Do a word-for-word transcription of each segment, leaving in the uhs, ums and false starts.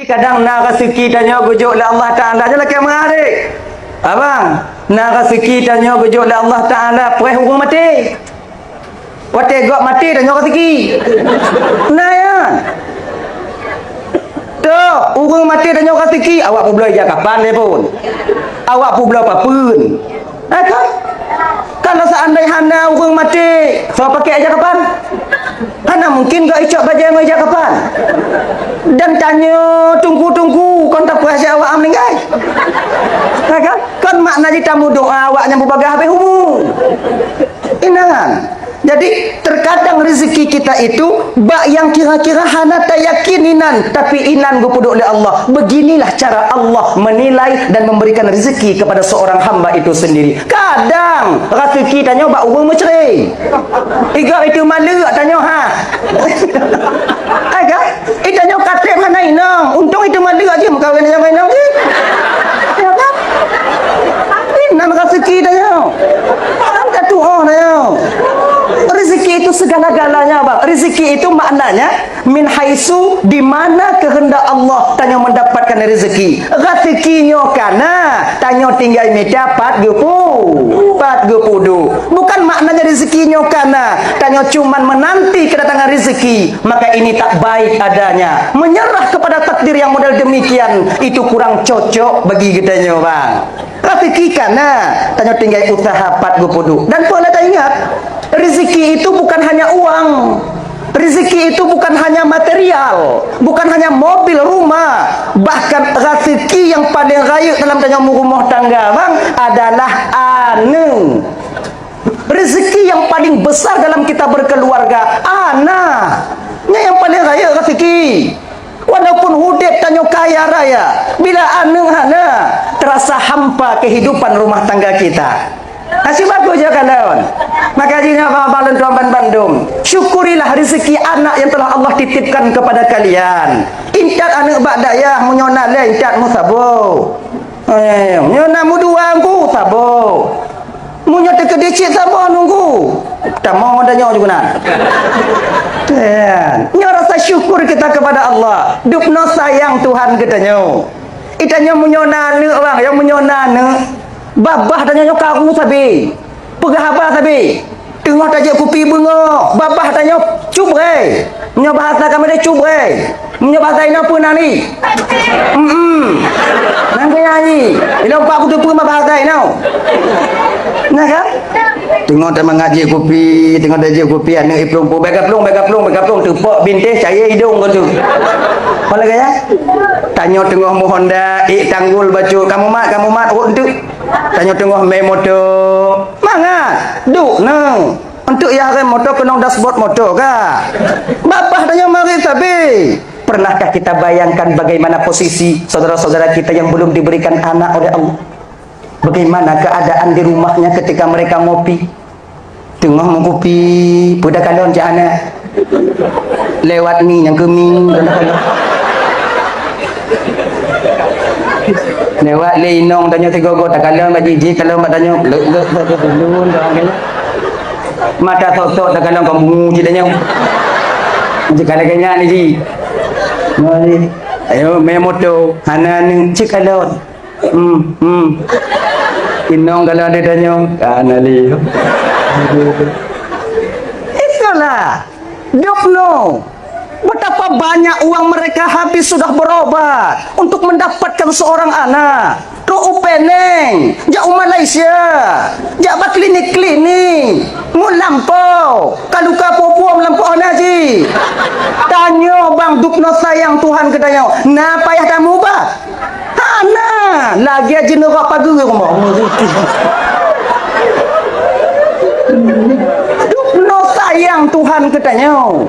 Kadang na raseuki tanyoe geujok lé Allah Taala, nyoe lakée meu'ah deh. Abang, na raseuki tanyoe geujok lé Allah Taala preh ureuëng maté. Watée gob maté tanyoe raseuki. Na nyan. Toh, ureuëng maté tanyoe raseuki, awak peubloe ija kapan lé pun. Awak peubloe papeuen. Eh, kan? Kalau seandai hana ureuëng maté, soe pakai ija kapan? Hana mungkin geuicok bajée ngon ija kapan. Dan tanyoe teungku-teungku kon tapeurasai awak meuninggai. Eh, kan? Kon makna jih tameudoa awak nyang beubagaih habéh umu. Inan. Jadi, terkadang rezeki kita itu bak yang kira-kira hana tayakin inan, tapi inan geupeuduek lé Allah. Beginilah cara Allah menilai dan memberikan rezeki kepada seorang hamba itu sendiri. Kadang rezeki tanyoe bak ureuëng meucre. Iga itu maleuek tanyoe ha. Aga, itu tanyoe katreb hana inong. Untung itu maleuek jih meukawen nyang inong jih. Ya kan? Inan rezeki tanyoe. Kan ka tuoh tanyoe. Rezeki itu segala-galanya, Bang. Rezeki itu maknanya min haitsu, di mana kehendak Allah tanyoe mendapatkan rezeki. Rezeki nyoe kana, tanyoe tinggai mita pat geupeu, pat geupeuduek. Bukan maknanya rezeki nyoe kana, tanyoe cuman menanti kedatangan rezeki, maka ini tak baik adanya. Menyerah kepada takdir yang model demikian, itu kurang cocok bagi geutanyoe, Bang. Rezeki kana, tanyoe tinggai usaha pat geupeuduek. Dan peue lé taingat, rezeki itu bukan hanya uang. Rezeki itu bukan hanya material, bukan hanya mobil, rumah. Bahkan rezeki yang paling rayeuk dalam tanyoe meurumoh tangga, Bang, adalah aneuk. Rezeki yang paling besar dalam kita berkeluarga, anak. Nyan nyang paling rayeuk rezeki. Walaupun udeb tanyoe kaya raya, bila aneuk hana, terasa hampa kehidupan rumah tangga kita. Asyik bagus je kalon. Maka jih nyoe abang-abang lôn tuan bandum, syukurilah rezeki anak yang telah Allah titipkan kepada kalian. Intat aneuk bak dayah, meunyoe na lé intat meusaboh. Eh, meunyoe na meudua engku, saboh. Meunyoe teukeudeh cit saboh nunggu. Tamong tanyoe juga na. Ya. Nyoe rasa syukur kita kepada Allah. Dubnoe sayang Tuhan geutanyoe. Itanyoe meunyoe na aneuk, Bang, ya meunyoe na aneuk. Babah tanyoe nyoe karu sabe. Peugah haba sabe. Teungoh tajak kupi beungoh, babah tanyoe cubre. Meunyoe bahasa kami deh cubre. Meunyoe bahasa inoe peue nan ni? Hmm. Nan keu nyanyi. Ilong pak kuteupeu ma bahasa inoe. Nah kan? Teungoh tamangat jik kupi, teungoh tajak kupi aneuk iplueng pu, bèk kaplueng, bèk kaplueng, bèk kaplueng, teupok bintéh cayée idong keu tu. Apa lagèe ya? Tanyoe teungoh meuhonda, ik tanggul bacut, kamu mat, kamu mat, rot enteuk. Tanyoe teungoh mé moto. Mangat, duek neu. Untuk ya rem moto keunong dashboard moto ka. Babah tanyoe marit sabe. Pernahkah kita bayangkan bagaimana posisi saudara-saudara kita yang belum diberikan anak oleh Allah? Bagaimana keadaan di rumahnya ketika mereka ngopi? Teungoh meukupi, peue takalon cak hana. Lewat mi nyang keuming, peue takalon. Lewat lé inong tanyoe sigogo takalon bak jiji, kalon bak tanyoe, lek, lek, lek, lek, lek, lek, lek. Mata sok-sok takalon kon bungu cit tanyoe. Cit kalon keu nyan ni ji. Ayo, mé moto, hana ni, cit kalon. Hmm, hmm. Inong kalau ada tanya, kan Ali. Itulah. Dubnoe. Betapa banyak uang mereka habis sudah berobat untuk mendapatkan seorang anak. Trok u Penang, jak u Malaysia, jak bak klinik-klinik, meulampau, ka luka peue-peue meulampau hana ji. Tanyoe bang dubnoe sayang Tuhan keu tanyoe, na payah tamubat? Hana, lagèe jeuneurok pageue rumoh. Dubnoe sayang Tuhan keu tanyoe.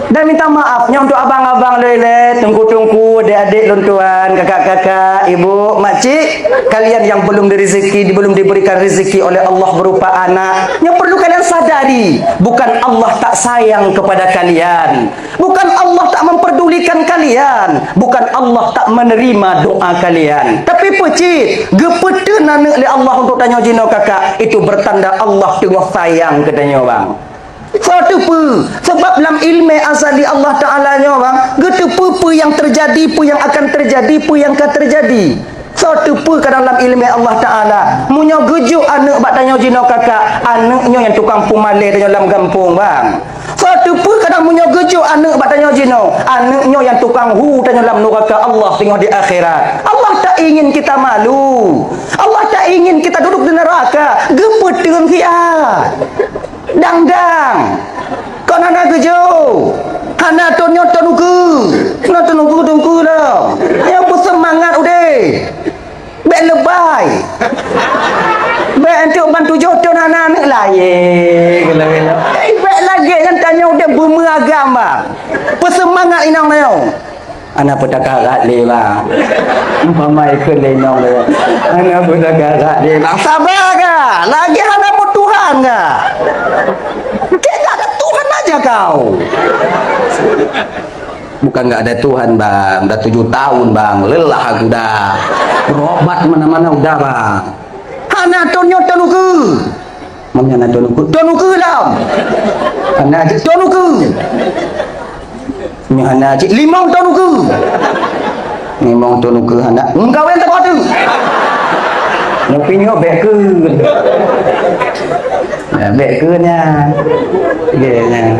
Dan minta maaf nyoe untuk abang-abang lé-lé, teungku-teungku, adik-adik lôn tuan, kakak-kakak, ibu, makcik, kalian yang belum dirizki, belum diberikan rezeki oleh Allah berupa anak, yang perlu kalian sadari, bukan Allah tak sayang kepada kalian. Bukan Allah tak memperdulikan kalian, bukan Allah tak menerima doa kalian. Tapi peucit, geupeuteun aneuk lé Allah untuk tanyoe jinoe kakak, itu bertanda Allah teungoh sayang keu tanyoe bang. Soe teupeu? Sebab lam ileumé azali Allah Taala nyoe, bang, geuteupeue peue nyang teujadi, peue nyang akan teujadi, peue nyang ka teujadi. Soe teupeu ka dalam ileumé Allah Taala? Meunyoe geujok aneuëk bak tanyoe jinoe kakak, aneuëk nyoe nyang tukang pumalée tanyoe lam gampông, bang. Soe teupeu kadang meunyoe geujok aneuëk bak tanyoe jinoe, aneuëk nyoe nyang tukang hu tanyoe lam nuraka Allah singoh di akhirat. Allah tak ingin kita malu. Allah tak ingin kita duduk di neraka. Geupeuteun khiat. Dang-dang. Kon hana geujok. Hana, thon nyoe thon ukeue. Hana, thon ukeue, thon ukeue lom. Nyoe beuseumangat udeb. Bék leubah. Bék antuk ban tujoh thon hana aneuëk lahé. Eh, bék lagée nyan tanyoe udeb beumeuagam, bang. Peuseumangat inong tanyoe. Hana peutakarat lé, bang. Umpama ikheun lé inong lé. Hana peutakarat lé, bang. Saba ga, lagée hana meutuhan ga. Kek gak ada Tuhan aja kau. Bukan gak ada Tuhan, bang. Dah tujuh tahun, bang. Lelah aku dah. Berobat mana-mana udah, bang. Hana thon nyoe thon ukeue. Meunyoe na thon ukeue, thon ukeue lom. Hana cit thon ukeue. Nyoe hana cit limong thon ukeue. Limong thon ukeue hana. Meukawen teuk tu. Tapi nyoe bék keu. Nah, bék keu nyan. Bék nyan.